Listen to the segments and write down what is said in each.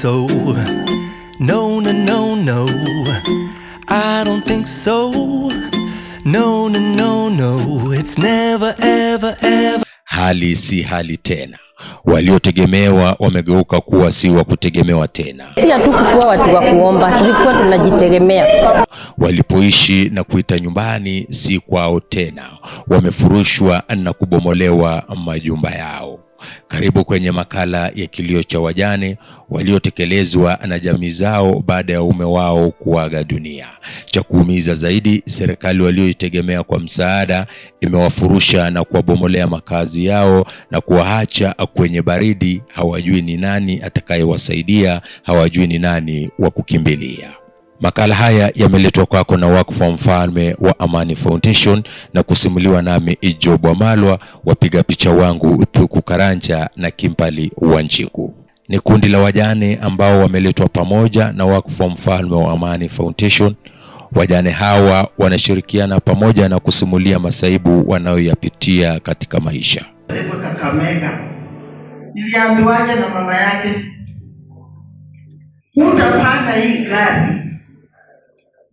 so. No, no, no, no. I don't think so. No, no, no, no. It's never, ever, ever. Hali si hali tena, waliotegemewa wamegeuka kuwa si wa kutegemewa tena. Si hatukukuwa watu wa kuomba, tulikuwa tunajitegemea. Walipoishi na kuita nyumbani si kwao tena, wamefurushwa na kubomolewa majumba yao. Karibu kwenye makala ya kilio cha wajane waliotekelezwa na jamii zao baada ya ume wao kuaga dunia. Cha kuumiza zaidi, serikali walioitegemea kwa msaada imewafurusha na kuwabomolea makazi yao na kuwaacha kwenye baridi. Hawajui ni nani atakayewasaidia, hawajui ni nani wa kukimbilia. Makala haya yameletwa kwako na Wakfu wa Mfalme wa Amani Foundation na kusimuliwa nami Ijob Wamalwa, wapiga picha wangu Thuku Karanja na Kimpali Wanjiku. Ni kundi la wajane ambao wameletwa pamoja na Wakfu wa Mfalme wa Amani Foundation. Wajane hawa wanashirikiana pamoja na kusimulia masaibu wanayoyapitia katika maisha. Pelekwa Kakamega. Niliambiwaje na mama yake, hutapanda hii gari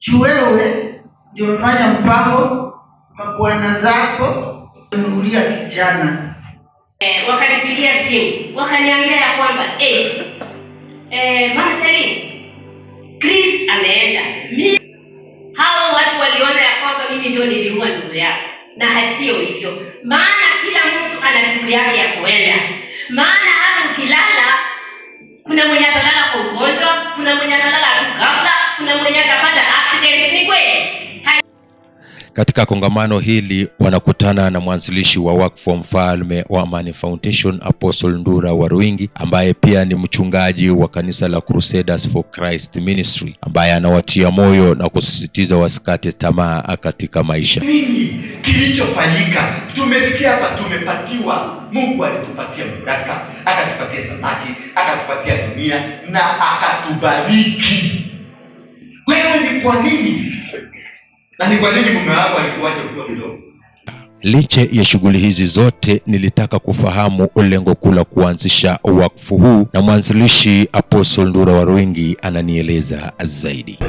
juu wewe ndio umefanya mpango, mabwana zako nunulia kijana. Wakanipigia simu wakaniambia ya kwamba Mama Charine, Chris ameenda. Hao watu waliona ya kwamba mimi ndio niliua ndugu yako, na hasio hivyo, maana kila mtu ana siku yake ya kuenda. Maana hata ukilala, kuna mwenye atalala kwa ugonjwa, kuna mwenye atalala tu ghafla, kuna mwenye atapata accident. Ni kweli. Katika kongamano hili wanakutana na mwanzilishi wa Wakfu wa Mfalme wa Amani Foundation, Apostle Ndura Waruingi, ambaye pia ni mchungaji wa kanisa la Crusaders for Christ Ministry, ambaye anawatia moyo na kusisitiza wasikate tamaa katika maisha. Nini kilichofanyika? Tumesikia hapa, tumepatiwa. Mungu alitupatia baraka, akatupatia samaki, akatupatia dunia na akatubariki. Wewe ni kwa nini? Na ni kwa nini mume wako alikuacha ukiwa mdogo? Licha ya shughuli hizi zote, nilitaka kufahamu lengo kuu la kuanzisha wakfu huu, na mwanzilishi Apostle Ndura Waruingi ananieleza zaidi.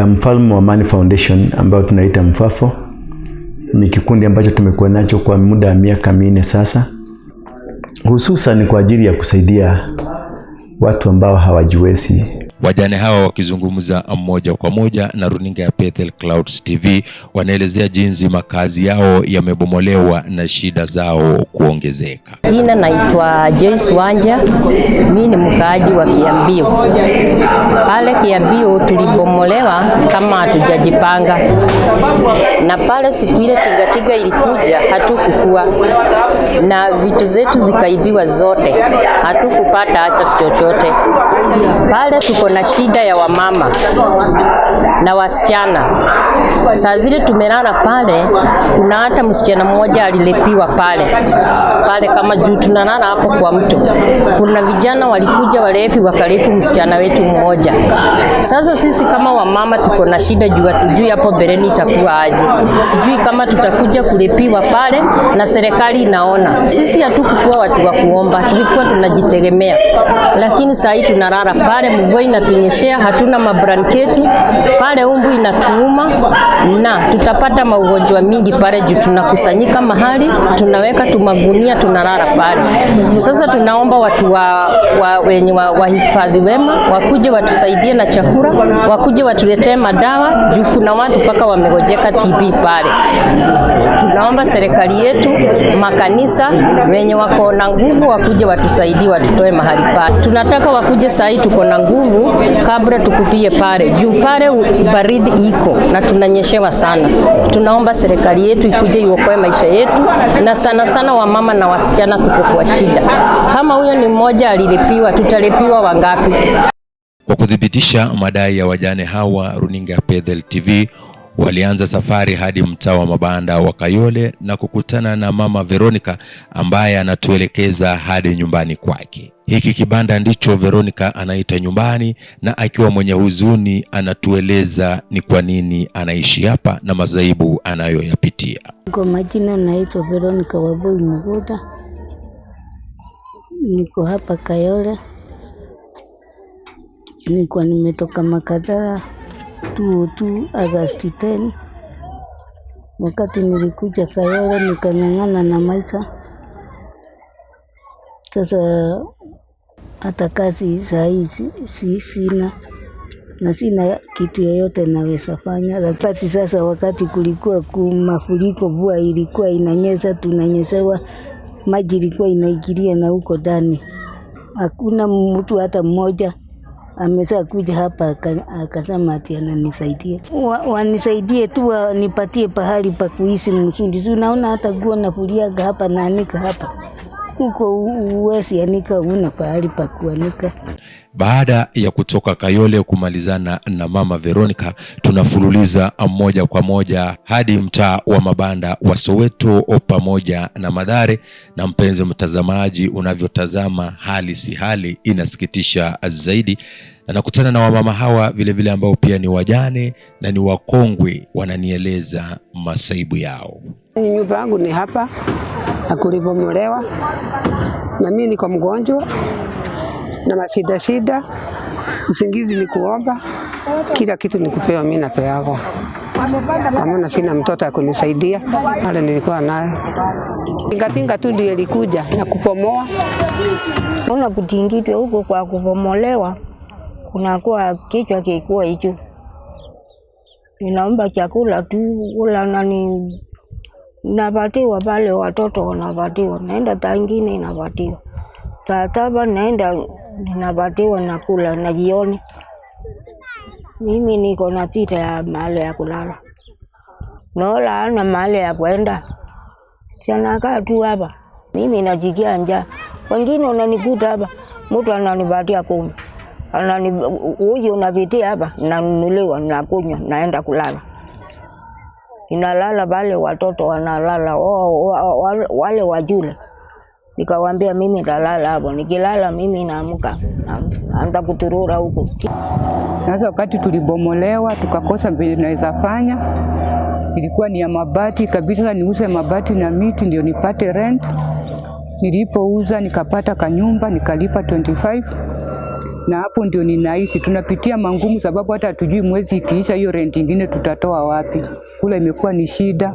Mfalme wa Amani Foundation ambayo tunaita Mfafo ni kikundi ambacho tumekuwa nacho kwa muda wa miaka 4 sasa, hususan kwa ajili ya kusaidia watu ambao hawajiwezi. Wajane hawa wakizungumza moja kwa moja na runinga ya Bethel Clouds TV wanaelezea jinsi makazi yao yamebomolewa na shida zao kuongezeka. Jina naitwa Joyce Wanja, mimi ni mkaaji wa Kiambiu. Pale Kiambiu tulibomolewa kama hatujajipanga, na pale siku ile tingatinga ilikuja hatukukua, na vitu zetu zikaibiwa zote, hatukupata hata chochote. Pale tuko na shida ya wamama na wasichana. Saa zile tumelala pale, kuna hata msichana mmoja alilepiwa pale pale, kama juu tunalala hapo kwa mto. Kuna vijana walikuja walevi wakalepu msichana wetu mmoja. Sasa sisi kama wamama tuko na shida juu hatujui hapo mbeleni itakuwa aje. Sijui kama tutakuja kulepiwa pale na serikali inaona. Sisi hatukukuwa watu wa kuomba, tulikuwa tunajitegemea. Lakini saa hii tunalala pale, mvua inatunyeshea, hatuna mablanketi pale, umbu inatuuma na tutapata maugonjwa mingi pale juu tunakusanyika mahali, tunaweka tumagunia, tunalala pale. Sasa tunaomba watu wenye wahifadhi wema wakuje watusaidie na chakula, wakuje watuletee madawa juu kuna watu mpaka wamegojeka TB pale. Tunaomba serikali yetu, makanisa wenye wako na nguvu wakuje watusaidie, watutoe mahali pale. Tunataka wakuje saa hii tuko na nguvu kabla tukufie pale juu pale baridi iko na tunanyeshewa sana. Tunaomba serikali yetu ikuje iokoe maisha yetu, na sana sana wamama na wasichana tuko kwa shida. Kama huyo ni mmoja alilipiwa, tutalipiwa wangapi? Kwa kuthibitisha madai ya wajane hawa, runinga ya Bethel TV walianza safari hadi mtaa wa mabanda wa Kayole na kukutana na Mama Veronica ambaye anatuelekeza hadi nyumbani kwake. Hiki kibanda ndicho Veronica anaita nyumbani, na akiwa mwenye huzuni anatueleza ni kwa nini anaishi hapa na masaibu anayoyapitia. Kwa majina naitwa Veronica Wabui Muguda, niko hapa Kayole. Nilikuwa nimetoka Makadara 202 August 10. Wakati nilikuja Kayole nikang'ang'ana na maisha. Sasa hata kazi saa hii sina na sina kitu yoyote naweza fanya. Lakini sasa wakati kulikuwa mafuriko, mvua ilikuwa inanyesha, tunanyeshewa, maji ilikuwa inaingilia na huko ndani. Hakuna mtu hata mmoja amesha kuja hapa akasema ati ananisaidia. Wanisaidie tu, wanipatie pahali pa kuishi mzuri. Si unaona hata nguo nafuliaga hapa, naanika hapa. Huko huwezi anika, huna pahali pa kuanika. Baada ya kutoka Kayole kumalizana na Mama Veronica, tunafululiza moja kwa moja hadi mtaa wa mabanda wa Soweto pamoja na Mathare. Na mpenzi mtazamaji, unavyotazama hali si hali, inasikitisha zaidi. Na nakutana na wamama hawa vile vile ambao pia ni wajane na ni wakongwe, wananieleza masaibu yao. Nyumba yangu ni hapa na kulibomolewa, na mimi niko mgonjwa na mashida shida, usingizi ni kuomba, kila kitu ni kupewa, mimi napewa, kwa maana sina mtoto ya kunisaidia. Wale nilikuwa naye tingatinga tu ndio ilikuja na kupomoa. Ona kutingitwa huko kwa kupomolewa, kunakuwa kichwa kikuwa hicho, ninaomba chakula tu kula nani napatiwa pale, watoto wanapatiwa, naenda tangine napatiwa saa saba naenda ninapatiwa nakula na jioni. Mimi niko na sita ya mahali ya kulala, nola ana mahali ya kwenda, sanakaa tu hapa. Mimi najikia njaa, wengine unanikuta hapa, mtu ananipatia 10 anani huyu unapitia hapa, nanunuliwa, nakunywa, naenda kulala. Inalala pale, watoto wanalala wale wajule. Nikawaambia mimi nitalala hapo, nikilala mimi naamka naanza kuturura huko. Sasa wakati tulibomolewa tukakosa vile tunaweza fanya, ilikuwa ni ya mabati kabisa, niuze mabati na miti ndio nipate rent. Nilipouza nikapata kanyumba nikalipa 25, na hapo ndio ninaishi. Tunapitia mangumu sababu hata hatujui mwezi ikiisha hiyo rent ingine tutatoa wapi. Kula imekuwa ni shida,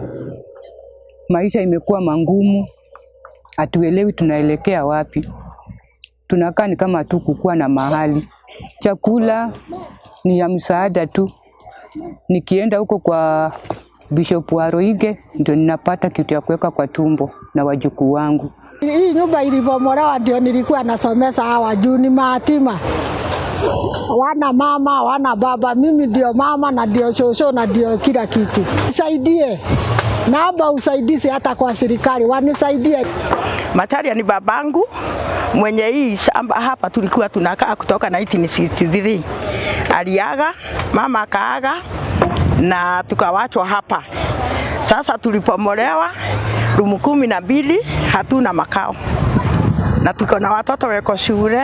maisha imekuwa mangumu, hatuelewi tunaelekea wapi. Tunakaa ni kama hatukukuwa na mahali. Chakula ni ya msaada tu. Nikienda huko kwa Bishop Waroige ndio ninapata kitu ya kuweka kwa tumbo na wajukuu wangu. Hii nyumba ilibomolewa ndio nilikuwa nasomesa hawa juu ni mayatima. Wana mama, wana baba, mimi ndio mama na ndio shosho na ndio kila kitu. Nisaidie. Naomba usaidizi hata kwa serikali, wanisaidie. Macharia ni babangu mwenye hii shamba hapa tulikuwa tunakaa kutoka 1963. Aliaga, mama akaaga na tukawachwa hapa. Sasa tulipomolewa rumu 12, hatuna makao. Na tuko na watoto weko shule,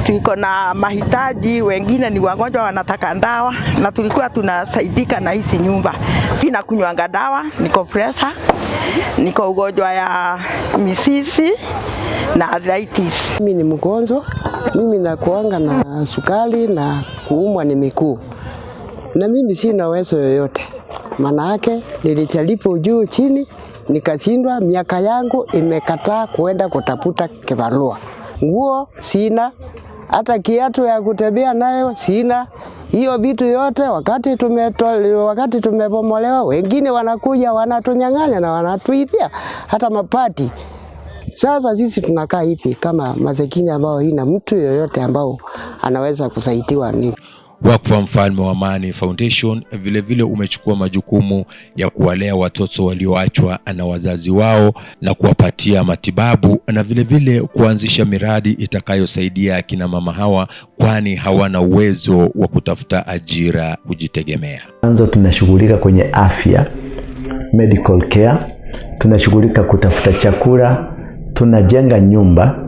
tuko na mahitaji, wengine ni wagonjwa wanataka dawa, na tulikuwa tunasaidika na hizi nyumba. Sina kunywanga dawa, niko pressure, niko ugonjwa ya misisi na arthritis. Mimi ni mgonjwa, mimi nakuanga na sukari na kuumwa ni miguu. Na mimi sina uwezo yoyote. Maana yake nilijaribu juu chini nikashindwa, miaka yangu imekataa kuenda kutafuta kibarua. Nguo sina, hata kiatu ya kutembea nayo sina. Hiyo vitu yote wakati tumebomolewa, wengine wanakuja wanatunyang'anya na wanatuibia hata mapati. Sasa sisi tunakaa hivi kama masikini ambao haina mtu yoyote ambao anaweza kusaidiwa ni. Wakfu wa Mfalme wa Amani Foundation vile vile umechukua majukumu ya kuwalea watoto walioachwa na wazazi wao na kuwapatia matibabu na vile vile kuanzisha miradi itakayosaidia akina mama hawa, kwani hawana uwezo wa kutafuta ajira kujitegemea. Kwanza tunashughulika kwenye afya, medical care, tunashughulika kutafuta chakula, tunajenga nyumba.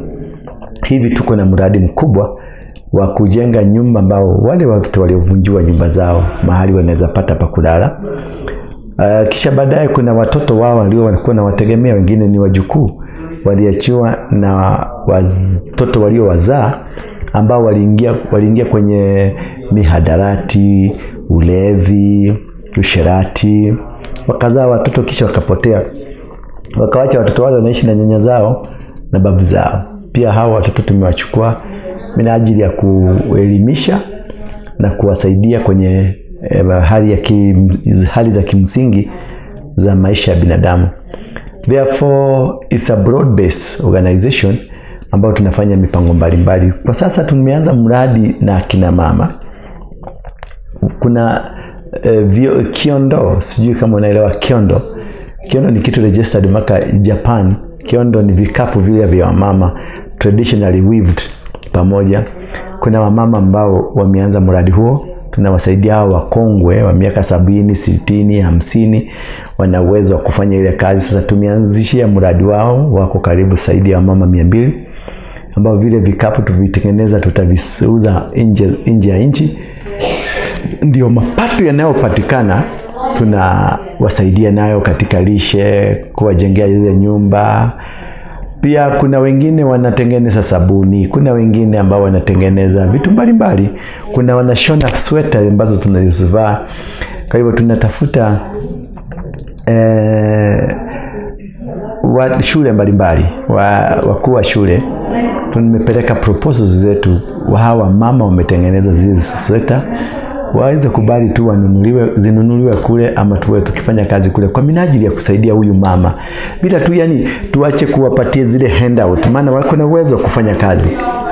Hivi tuko na mradi mkubwa wa kujenga nyumba ambao wale watu waliovunjiwa nyumba zao mahali wanaweza pata pa kulala. Kisha baadaye kuna watoto wao walio walikuwa na wategemea, wengine ni wajukuu waliachiwa na watoto waliowazaa ambao waliingia kwenye mihadarati, ulevi, usherati, wakazaa watoto kisha wakapotea, wakawacha watoto wale wanaishi na nyanya zao na babu zao. Pia hawa watoto tumewachukua minajili ya kuelimisha na kuwasaidia kwenye hali za kimsingi za maisha ya binadamu. Therefore, it's a broad-based organization ambayo tunafanya mipango mbalimbali. Kwa sasa tumeanza mradi na kina mama. Kuna kiondo, sijui kama unaelewa kiondo. Kiondo ni kitu registered mpaka Japan. Kiondo ni vikapu vile vya wamama traditionally weaved pamoja. Kuna wamama ambao wameanza mradi huo. Tunawasaidia hao wakongwe wa miaka 70, 60, 50, wana uwezo wa kufanya ile kazi. Sasa tumeanzishia mradi wao, wako karibu zaidi ya wamama 200 ambao vile vikapu tuvitengeneza, tutaviuza nje ya nchi. Ndio mapato yanayopatikana tunawasaidia nayo katika lishe, kuwajengea ile nyumba. Pia kuna wengine wanatengeneza sabuni, kuna wengine ambao wanatengeneza vitu mbalimbali, kuna wanashona sweta ambazo tunazivaa. Kwa hivyo tunatafuta shule mbalimbali, wakuu wa shule. Tumepeleka proposals zetu, hawa mama wametengeneza zile sweta waweze kubali tu zinunuliwe kule, ama tuwe tukifanya kazi kule kwa minajili ya kusaidia huyu mama, bila tu yani tuache kuwapatia zile handout, maana wako na uwezo wa kufanya kazi.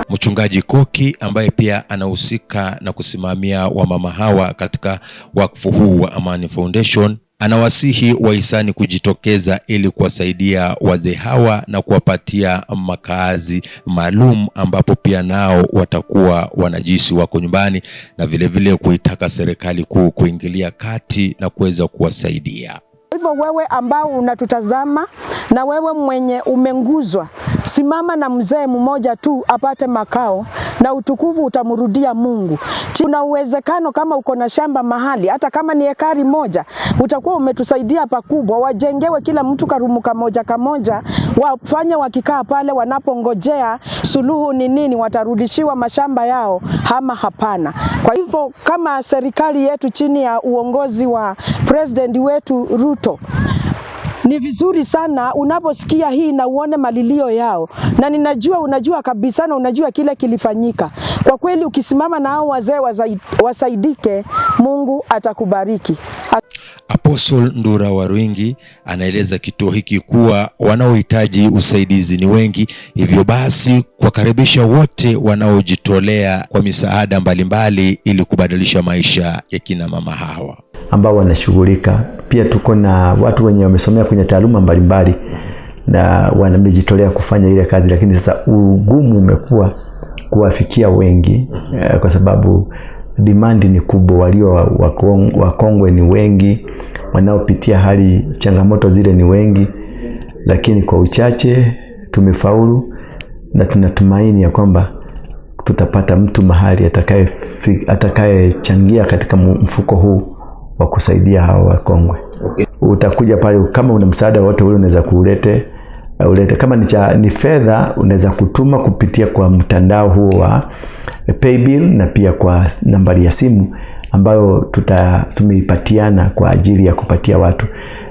Mchungaji Koki ambaye pia anahusika na kusimamia wamama hawa katika wakfu huu wa Amani Foundation anawasihi wahisani kujitokeza ili kuwasaidia wazee hawa na kuwapatia makazi maalum ambapo pia nao watakuwa wanajisi wako nyumbani, na vile vile kuitaka serikali kuu kuingilia kati na kuweza kuwasaidia. Hivyo wewe ambao unatutazama na wewe mwenye umenguzwa, simama na mzee mmoja tu apate makao na utukufu utamrudia Mungu. Kuna uwezekano kama uko na shamba mahali, hata kama ni ekari moja, utakuwa umetusaidia pakubwa. Wajengewe kila mtu karumu kamoja kamoja, wafanye wakikaa pale wanapongojea suluhu ni nini, watarudishiwa mashamba yao ama hapana. Kwa hivyo kama serikali yetu chini ya uongozi wa president wetu Ruto, ni vizuri sana unaposikia hii na uone malilio yao, na ninajua unajua kabisa na unajua kile kilifanyika. Kwa kweli ukisimama na hao wazee wasaidike, Mungu atakubariki. Apostle Ndura Waruingi anaeleza kituo hiki kuwa wanaohitaji usaidizi ni wengi, hivyo basi kuwakaribisha wote wanaojitolea kwa misaada mbalimbali ili kubadilisha maisha ya kina mama hawa ambao wanashughulika. Pia tuko na watu wenye wamesomea kwenye taaluma mbalimbali na wamejitolea kufanya ile kazi, lakini sasa ugumu umekuwa kuwafikia wengi kwa sababu demand ni kubwa, walio wakongwe ni wengi, wanaopitia hali changamoto zile ni wengi, lakini kwa uchache tumefaulu na tunatumaini ya kwamba tutapata mtu mahali atakayechangia katika mfuko huu wa kusaidia hawa wakongwe. Okay. Utakuja pale kama una msaada wote ule unaweza kuulete, ulete. Kama ni fedha unaweza kutuma kupitia kwa mtandao huo wa Paybill na pia kwa nambari ya simu ambayo tumeipatiana kwa ajili ya kupatia watu.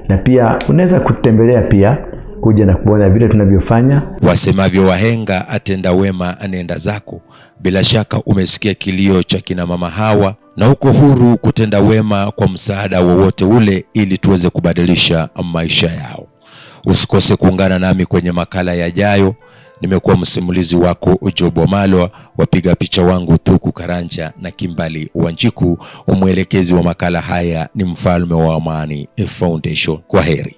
Na pia unaweza kutembelea pia kuja na kuona vile tunavyofanya. Wasemavyo wahenga, atenda wema anenda zako. Bila shaka umesikia kilio cha kina mama hawa na uko huru kutenda wema kwa msaada wowote ule ili tuweze kubadilisha maisha yao. Usikose kuungana nami kwenye makala yajayo. Nimekuwa msimulizi wako Job Wamalwa, wapiga picha wangu Thuku Karanja na Kimbali Wanjiku. Mwelekezi wa makala haya ni Mfalme wa Amani Foundation. Kwa heri.